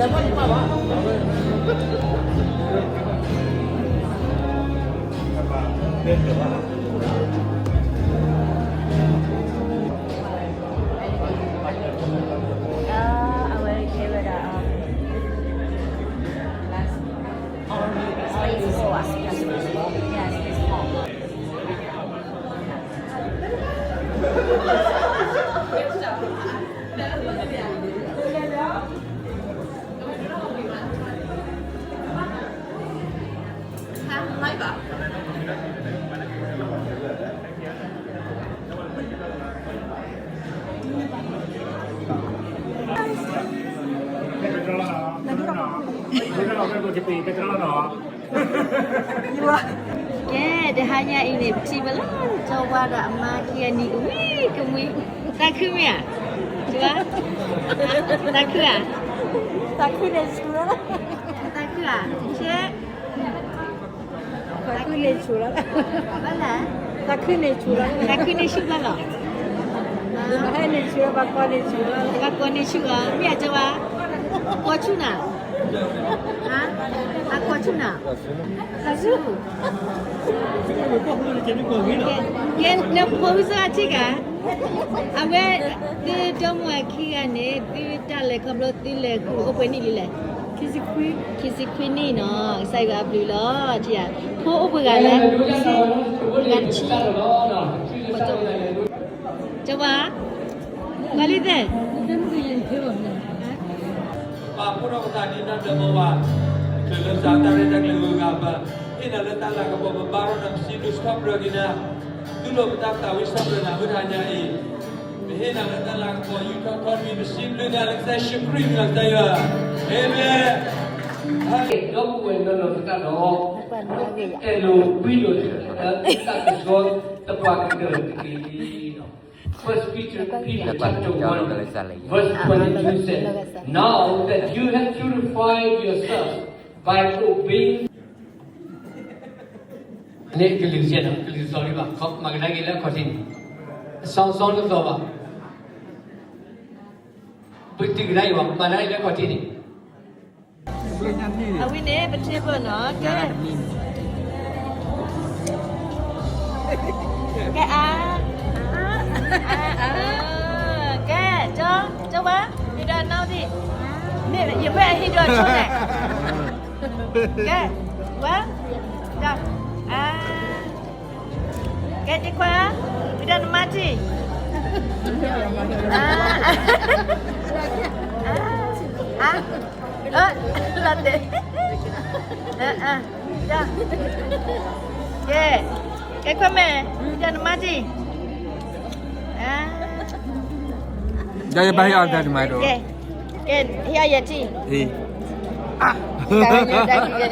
Uh, I will give it a, um, last, um, space for us. Yes, it's small.ကဲ, တဟါညါအံၤန့ၣ် ပထံၣ်ဘၣ်လၢ ကၠီဝါဒီးအမါခံဂၤန့ၣ် ဝံၤကမှံ, သးခုမ့ၢ်ဧါ, ကၠီဝါ, သးခုဧါ, သးခုန့ၣ်ဆူၣ်လီၤ, သးခုဧါ, ကဲ သးခုန့ၣ်ဆူၣ်လီၤ, ဘၣ်လဲၣ်, သးခုန့ၣ်ဆူၣ်လီၤ, သးခုန့ၣ်ဆူၣ်ဘၣ်လီၤ, ဟဲန့ၣ်ဆူၣ်လီၤ, ဘၣ်ကွၢ်န့ၣ်ဆူၣ်လီၤ, ဘၣ်ကွၢ်န့ၣ်ဆူၣ်လီၤ, မ့ၢ်အကၠီဝါ, ကွၢ်ဆူၣ်နၤ, ဟါ, အကွၢ်ဆူၣ်နၤ, သးဆူၣ်, ကဲ, နဖိဝံၤစၢ်အထံၣ်ကၤ, အဝဲ, သုဒီမါဝၤခံဂၤန့ၣ် သုတၢ်လဲၤခီဖျိသုလဲၤဃုာ် အိၣ်ပှဲၤနံၣ်လံလဲၣ်, ခံဆံခွံနံၣ်နီၤ, ကစၢ်ယွၤအဘျုးလီၤ, ထံဧါ, ဖိအိၣ်ပှဲၤဂၤလဲၣ်, ဂၤတဆံ, ကၠီဝါ, ပှၤလံသဲး ပာ်ဖှိၣ်ထီၣ်ပသးဒ်နီၢ်ဒီးမါဝၤ, တချုးလၢစးတၢ်ရဲၣ်တၢ်ကျဲၤဂုၤဂၤဘၣ်, ဟ့ၣ်နၤလၢတၢ်လၤကပီၤ ပဘါထီၣ်နၤ ပစံးဘျုးဆီၣ်ထွဲက့ၤနၤ, သုလိာ်ပတၢ်သးဝံၣ်ဆီၣ်ထွဲနၤ မုၢ်တဟါညါအံၤ, ပဟ့ၣ်နၤလၢတၢ်လၤကပီၤ ယူးထီၣ်ထီၣ်တမံၤ ပစံးဘျုးနၤလၢကစၢ်ယ့ၣ်ၡူးခရံာ်မံၤလီၤ ကစၢ်ယွၤ, အၤမ့ၣ်, ဒီပုၢ်ဝဲၢ်နီၢ်နီၢ်သတးဒီး, အဲၣ်လိာ်ကွံလိာ်တၢ်ကစီၣ် တပှၤကတၢၢ်တက့ၢ်. First Peter chapter one, verse twenty-two says, Now that you have purified yourselves by obeying န့ၣ်ကလုၢ်စဲးနီၤ, ကလုၢ်စီၤလံဘၣ်, မၤကဒါက့ၤလၢအခီၣ်ထံးန့ၣ်, အစီစီတသီဘၣ်, ပတုာ်ကဒါအံၤဘၣ်, မၤကဒါက့ၤလၢအခီၣ်ထံးန့ၣ်, အဝဲန့ၣ် ပထံၣ်ဘၣ်နီၤ, ကဲ, ကဲ, အါ, အါ, ကဲ, ကၠီ, ကၠီဝါ, ဟ့ၣ်ဒီးနီၢ်ဒံး, မ့ၢ်ယမ့ၢ်ဟ့ၣ်ဒီးဆိန့ၣ် ကဲ, ဝဲ, ဒီး, အါ, ကဲ တခွါ, ဝံၤဒီးနမါတံၢ်, အါ, အါ, အါ, လီၤတဲာ်, အါ, ဒီး, ကဲ, ကဲခွါမဲာ်, ဝံၤဒီးနမါတံၢ်, အါ, ဒီးယဘၣ်ဟ့ၣ်အီၤတၢ်တမံၤဒီး, ကဲ, ကဲ, ဟ့ၣ်အီၤယဲၢ်ထံၣ်, ဟ့ၣ်, အါ, ကဲ, ကဲ, ကဲ